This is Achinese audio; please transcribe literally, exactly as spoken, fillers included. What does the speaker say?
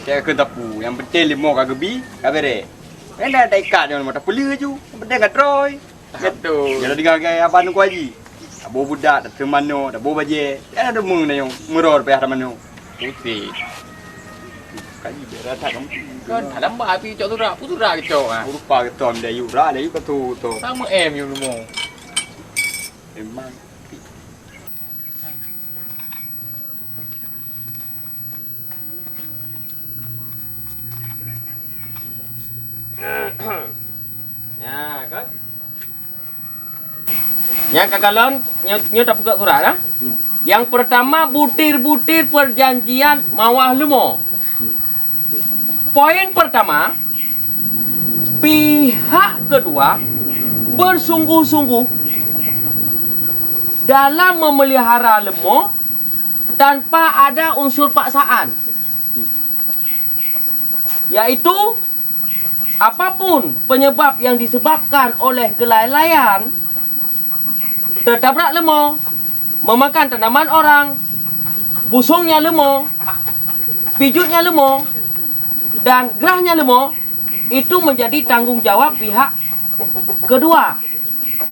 Teuka keu tapu, nyang penting leumo ka geubi, ka bereh. Hana taikat nyoe leumo, tapeuleueh ju. Nyang penting ka trôi. Betul. Jadi tinggai aban Teungku Haji. Taboh budak, tateun manok, taboh bajée. Hana deungoe na nyang meuror payah tamanok. Putih. Kaji bereh that kamu. Kan dalam bah api cok surak, pun surak kecok ah. Rupa ketom dia yuk ra, dia yuk ketu tu. Sama em yuk leumo. Memang. Ya, kan? Nyang ka kalon, nyoe, nyoe tapeugah surat, ah. Yang pertama, butir-butir perjanjian mawah leumo. Poin pertama, pihak kedua bersungguh-sungguh dalam memelihara leumo tanpa ada unsur paksaan, yaitu apapun penyebab yang disebabkan oleh kelalaian, tertabrak leumo, memakan tanaman orang, busongnya leumo, pijutnya leumo, dan gerahnya leumo, itu menjadi tanggung jawab pihak kedua.